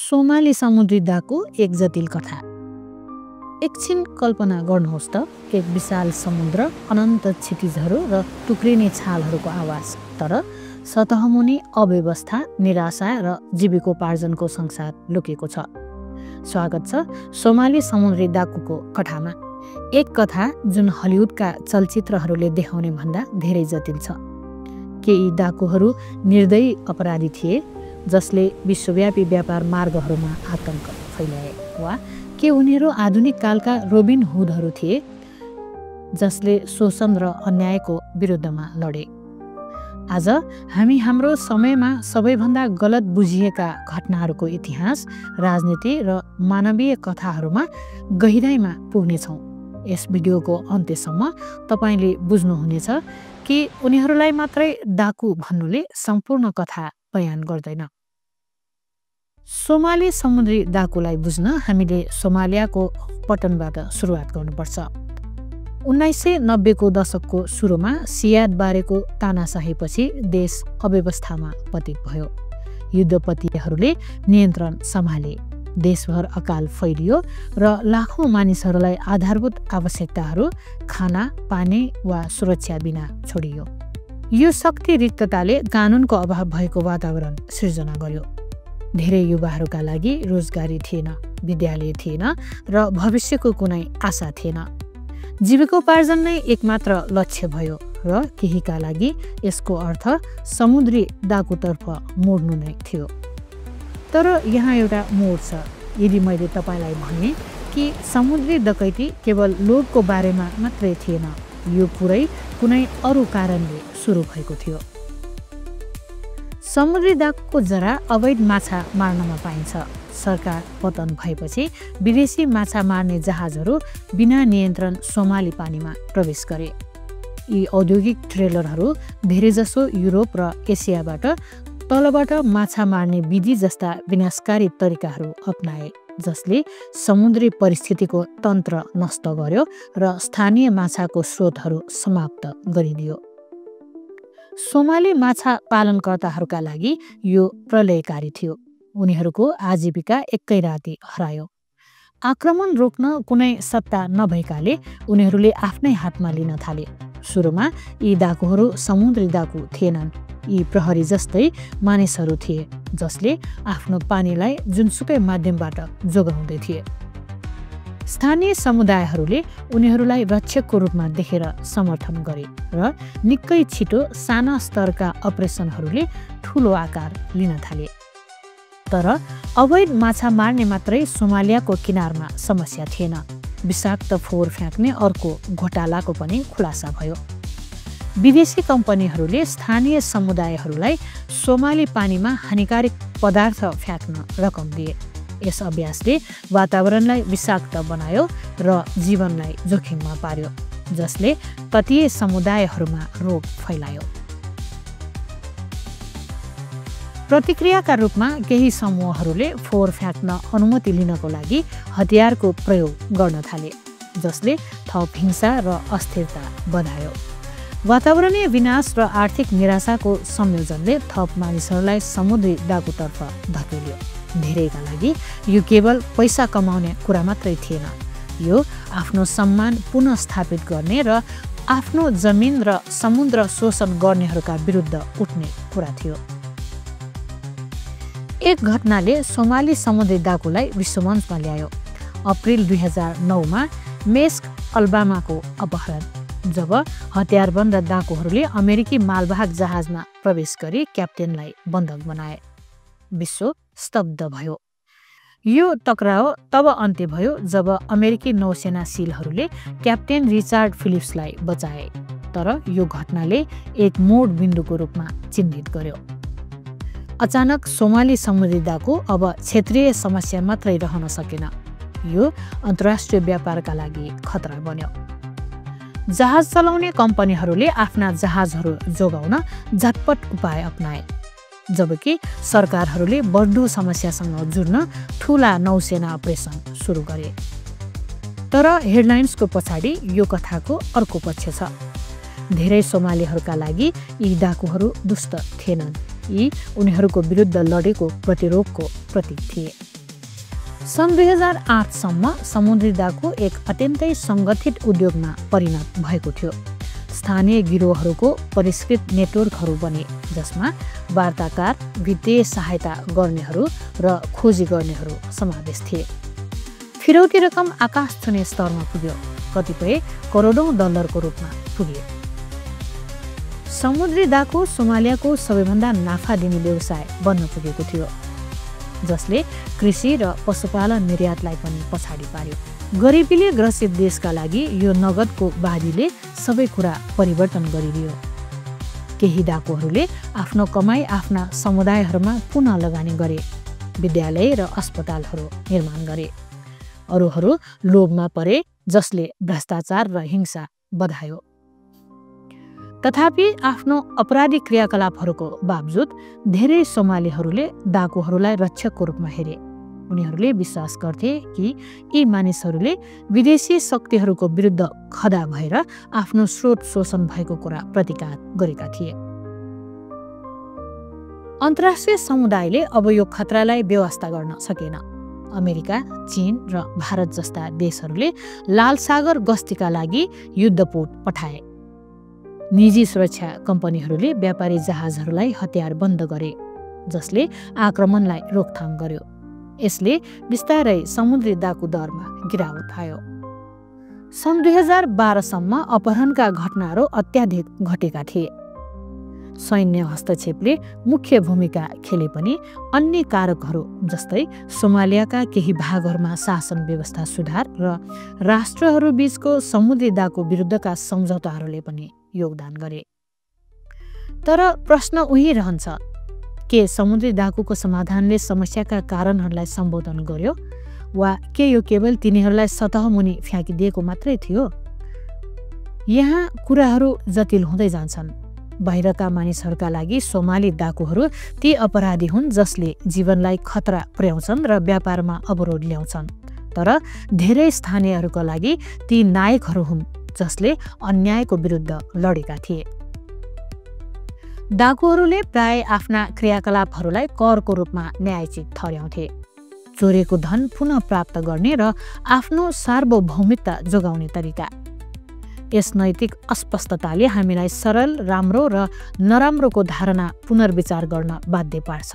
Somali समुद्री डाकु एक जटिल कथा। एकछिन कल्पना गर्नुहोस् त, एक विशाल समुद्र, अनन्त क्षितिजहरू र टुक्रिने छालहरूको आवाज, तर सतहमुनि अव्यवस्था, निराशा र जीविकोपार्जनको संसार लुकेको छ। स्वागत छ सोमाली समुद्री डाकुको कथामा। एक कथा जुन हलिउडका चलचित्रहरूले देखाउने भन्दा धेरै जटिल छ। के यी डाकुहरू निर्दयी अपराधी थिए जसले विश्वव्यापी व्यापार मार्गहरूमा आतंक फैलाए, वा के उनीहरू आधुनिक कालका रोबिन हुडहरू थिए जसले शोषण र अन्यायको विरुद्धमा लडे? आज हामी हाम्रो समयमा सबैभन्दा गलत बुझिएका घटनाहरूको इतिहास, राजनीति र मानवीय कथाहरूमा गहिराइमा पुग्नेछौँ। यस भिडियोको अन्त्यसम्म तपाईले बुझ्नुहुनेछ कि उनीहरूलाई मात्रै डाकु भन्नुले सम्पूर्ण कथा बयान गर्दैन। सोमाली समुद्री डाकुलाई बुझ्न हामीले सोमालियाको पतनबाट सुरुवात गर्नुपर्छ। 1990 को दशकको सुरुमा सियाद बारेको तानाशाहीपछि देश अव्यवस्थामा पतित भयो। युद्धपतिहरूले नियन्त्रण सम्हाले, देशभर अकाल फैलियो र लाखौं मानिसहरूलाई आधारभूत आवश्यकताहरू, खाना, पानी वा सुरक्षा बिना छोडियो। यो शक्ति रिक्तताले कानुनको अभाव भएको वातावरण सिर्जना गर्यो। धेरै युवाहरूका लागि रोजगारी थिएन, विद्यालय थिएन र भविष्यको कुनै आशा थिएन। जीविकोपार्जन नै एकमात्र लक्ष्य भयो र केहीका लागि यसको अर्थ समुद्री डाकुतर्फ मोड्नु नै थियो। तर यहाँ एउटा मोड छ। यदि मैले तपाईलाई भने कि समुद्री डकैती केवल लोभको बारेमा मात्रै थिएन, यो पुरै कुनै अरू कारणले सुरु भएको थियो। समुद्री डाकुको जरा अवैध माछा मार्नमा पाइन्छ। सरकार पतन भएपछि विदेशी माछा मार्ने जहाजहरू बिना नियन्त्रण सोमाली पानीमा प्रवेश गरे। यी औद्योगिक ट्रेलरहरू धेरैजसो युरोप र एसियाबाट तलबाट माछा मार्ने विधि जस्ता विनाशकारी तरिकाहरू अपनाए, जसले समुद्री परिस्थितिको तन्त्र नष्ट गर्यो र स्थानीय माछाको स्रोतहरू समाप्त गरिदियो। सोमाली माछा पालनकर्ताहरूका लागि यो प्रलयकारी थियो। उनीहरूको आजीविका एकै राति हरायो। आक्रमण रोक्न कुनै सत्ता नभएकाले उनीहरूले आफ्नै हातमा लिन थाले। सुरुमा यी डाकुहरू समुद्री डाकु थिएनन्। यी प्रहरी जस्तै मानिसहरू थिए जसले आफ्नो पानीलाई जुनसुकै माध्यमबाट जोगाउँदै थिए। स्थानीय समुदायहरूले उनीहरूलाई रक्षकको रूपमा देखेर समर्थन गरे र निकै छिटो साना स्तरका अपरेसनहरूले ठूलो आकार लिन थाले। तर अवैध माछा मार्ने मात्रै सोमालियाको किनारमा समस्या थिएन। विषाक्त फोहोर फ्याँक्ने अर्को घोटालाको पनि खुलासा भयो। विदेशी कम्पनीहरूले स्थानीय समुदायहरूलाई सोमाली पानीमा हानिकारक पदार्थ फ्याँक्न रकम दिए। यस अभ्यासले वातावरणलाई विषाक्त बनायो र जीवनलाई जोखिममा पार्यो, जसले तटीय समुदायहरूमा रोग फैलायो। प्रतिक्रियाका रूपमा केही समूहहरूले फोहोर फ्याँक्न अनुमति लिनको लागि हतियारको प्रयोग गर्न थाले, जसले थप हिंसा र अस्थिरता बढायो। वातावरणीय विनाश र आर्थिक निराशाको संयोजनले थप मानिसहरूलाई समुद्री डाकुतर्फ धकेल्यो। धेरैका लागि यो केवल पैसा कमाउने कुरा मात्रै थिएन, यो आफ्नो सम्मान पुनः स्थापित गर्ने र आफ्नो जमिन र समुद्र शोषण गर्नेहरूका विरुद्ध उठ्ने कुरा थियो। एक घटनाले सोमाली समुद्री डाकुलाई विश्वमञ्चमा ल्यायो। अप्रिल 2009 मा मेस्क अल्बामाको अपहरण, जब हतियारबन्द डाकुहरूले अमेरिकी मालवाहक जहाजमा प्रवेश गरी क्याप्टेनलाई बन्धक बनाए। विश्व स्तब्ध भयो। यो टकराव तब अन्त्य भयो जब अमेरिकी नौसेना सिलहरूले क्याप्टेन रिचार्ड फिलिप्सलाई बचाए। तर यो घटनाले एक मोड बिन्दुको रूपमा चिन्हित गर्यो। अचानक सोमाली समुद्री डाकु अब क्षेत्रीय समस्या मात्रै रहन सकेन, यो अन्तर्राष्ट्रिय व्यापारका लागि खतरा बन्यो। जहाज चलाउने कम्पनीहरूले आफ्ना जहाजहरू जोगाउन झटपट उपाय अपनाए, जबकि सरकारहरूले बढ्दो समस्यासँग जुझ्न ठूला नौसेना अपरेसन सुरु गरे। तर हेडलाइन्सको पछाडि यो कथाको अर्को पक्ष छ। धेरै सोमालीहरूका लागि यी डाकुहरू दुष्ट थिएनन्। यी उनीहरूको विरुद्ध लडेको प्रतिरोधको प्रतीक थिए। सन् 2008 सम्म समुद्री डाकु एक अत्यन्तै सङ्गठित उद्योगमा परिणत भएको थियो। स्थानीय गिरोहहरूको परिष्कृत नेटवर्कहरू बने, जसमा वार्ताकार, वित्तीय सहायता गर्नेहरू र खोजी गर्नेहरू समावेश थिए। फिरौती रकम आकाश छुने स्तरमा पुग्यो, कतिपय करोडौं डलरको रूपमा पुगे। समुद्री डाकु सोमालियाको सबैभन्दा नाफा दिने व्यवसाय बन्न पुगेको थियो, जसले कृषि र पशुपालन निर्यातलाई पनि पछाडि पार्यो। गरिबीले ग्रसित देशका लागि यो नगदको बाढीले सबै कुरा परिवर्तन गरिदियो। केही डाकुहरूले आफ्नो कमाई आफ्ना समुदायहरूमा पुनः लगानी गरे, विद्यालय र अस्पतालहरू निर्माण गरे। अरूहरू लोभमा परे, जसले भ्रष्टाचार र हिंसा बढायो। तथापि आफ्नो अपराधी क्रियाकलापहरूको बावजुद धेरै सोमालीहरूले डाकुहरूलाई रक्षकको रूपमा हेरे। उनीहरूले विश्वास गर्थे कि यी मानिसहरूले विदेशी शक्तिहरूको विरुद्ध खडा भएर आफ्नो स्रोत शोषण भएको कुरा प्रतिकार गरेका थिए। अन्तर्राष्ट्रिय समुदायले अब यो खतरालाई बेवास्ता गर्न सकेन। अमेरिका, चीन र भारत जस्ता देशहरूले लाल सागर गस्तीका लागि युद्धपोत पठाए। निजी सुरक्षा कम्पनीहरूले व्यापारी जहाजहरूलाई हतियार बन्द गरे, जसले आक्रमणलाई रोकथाम गर्यो। यसले बिस्तारै समुद्री डाकु दरमा गिरावट आयो। सन् 2012 सम्म अपहरणका घटनाहरू अत्याधिक घटेका थिए। सैन्य हस्तक्षेपले मुख्य भूमिका खेले पनि अन्य कारकहरू जस्तै सोमालियाका केही भागहरूमा शासन व्यवस्था सुधार र राष्ट्रहरू बीचको समुद्री डाकु विरुद्धका सम्झौताहरूले पनि योगदान गरे। तर प्रश्न उही रहन्छ, के समुद्री डाकुको समाधानले समस्याका कारणहरूलाई सम्बोधन गर्यो वा के यो केवल तिनीहरूलाई सतह मुनि फ्याँकिदिएको मात्रै थियो? यहाँ कुराहरू जटिल हुँदै जान्छन्। बाहिरका मानिसहरूका लागि सोमाली डाकुहरू ती अपराधी हुन् जसले जीवनलाई खतरा पुर्याउँछन् र व्यापारमा अवरोध ल्याउँछन्। तर धेरै स्थानीयहरूका लागि ती नायकहरू हुन् जसले अन्यायको विरुद्ध लडेका थिए। डाकुहरूले प्राय आफ्ना क्रियाकलापहरूलाई करको रूपमा न्यायोचित ठहर्याउँथे। चोरेको धन पुनः प्राप्त गर्ने र आफ्नो सार्वभौमिकता जोगाउने तरिका। यस नैतिक अस्पष्टताले हामीलाई सरल, राम्रो र नराम्रोको धारणा पुनर्विचार गर्न बाध्य पार्छ।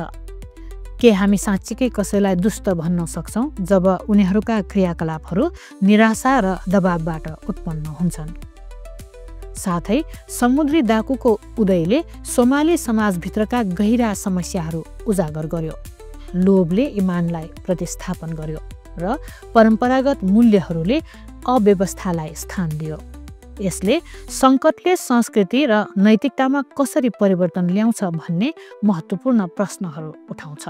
के हामी साँच्चीकै कसैलाई दुष्ट भन्न सक्छौँ जब उनीहरूका क्रियाकलापहरू निराशा र दबावबाट उत्पन्न हुन्छन्? साथै समुद्री डाकुको उदयले सोमाली समाजभित्रका गहिरा समस्याहरू उजागर गर्यो। लोभले इमानलाई प्रतिस्थापन गर्यो र परम्परागत मूल्यहरूले अव्यवस्थालाई स्थान दियो। यसले सङ्कटले संस्कृति र नैतिकतामा कसरी परिवर्तन ल्याउँछ भन्ने महत्त्वपूर्ण प्रश्नहरू उठाउँछ।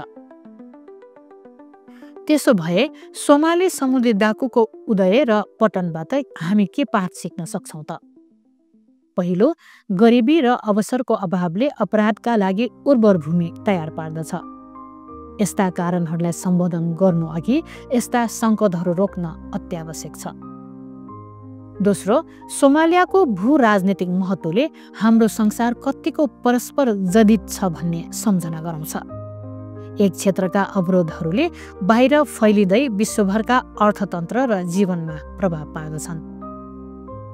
त्यसो भए सोमाली समुद्री डाकुको उदय र पतनबाट हामी के पाठ सिक्न सक्छौँ त? पहिलो, गरिबी र अवसरको अभावले अपराधका लागि उर्वर भूमि तयार पार्दछ। यस्ता कारणहरूलाई सम्बोधन गर्नु अघि यस्ता सङ्कटहरू रोक्न अत्यावश्यक छ। दोस्रो, सोमालियाको भू राजनीतिक महत्त्वले हाम्रो संसार कतिको परस्पर जडित छ भन्ने सम्झना गराउँछ। एक क्षेत्रका अवरोधहरूले बाहिर फैलिँदै विश्वभरका अर्थतन्त्र र जीवनमा प्रभाव पार्दछन्।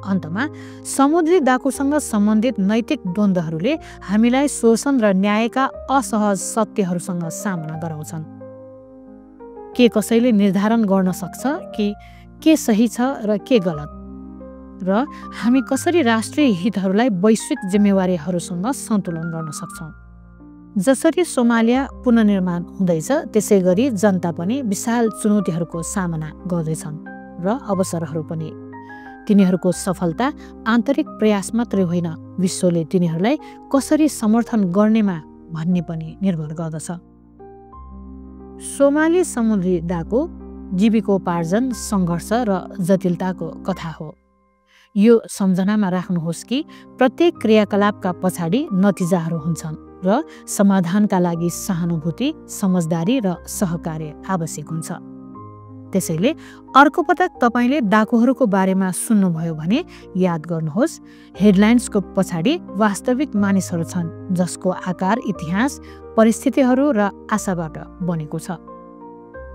अन्तमा समुद्री डाकुसँग सम्बन्धित नैतिक द्वन्द्वहरूले हामीलाई शोषण र न्यायका असहज सत्यहरूसँग सामना गराउँछन्। के कसैले निर्धारण गर्न सक्छ कि के सही छ र के गलत? र हामी कसरी राष्ट्रिय हितहरूलाई वैश्विक जिम्मेवारीहरूसँग सन्तुलन गर्न सक्छौँ? जसरी सोमालिया पुनर्निर्माण हुँदैछ, त्यसै गरी जनता पनि विशाल चुनौतीहरूको सामना गर्दैछन् र अवसरहरू पनि। तिनीहरूको सफलता आन्तरिक प्रयास मात्रै होइन, विश्वले तिनीहरूलाई कसरी समर्थन गर्नेमा भन्ने पनि निर्भर गर्दछ। सोमाली समुद्री डाकु जीविकोपार्जन, सङ्घर्ष र जटिलताको कथा हो। यो सम्झनामा राख्नुहोस् कि प्रत्येक क्रियाकलापका पछाडि नतिजाहरू हुन्छन् र समाधानका लागि सहानुभूति, समझदारी र सहकार्य आवश्यक हुन्छ। त्यसैले अर्को पटक तपाईले डाकुहरूको बारेमा सुन्नुभयो भने याद गर्नुहोस्, हेडलाइन्सको पछाडि वास्तविक मानिसहरू छन् जसको आकार इतिहास, परिस्थितिहरू र आशाबाट बनेको छ।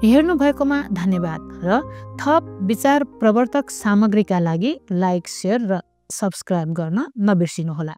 हेर्नुभएकोमा धन्यवाद र थप विचार प्रवर्तक सामग्रीका लागि लाइक, सेयर र सब्स्क्राइब गर्न नबिर्सिनुहोला।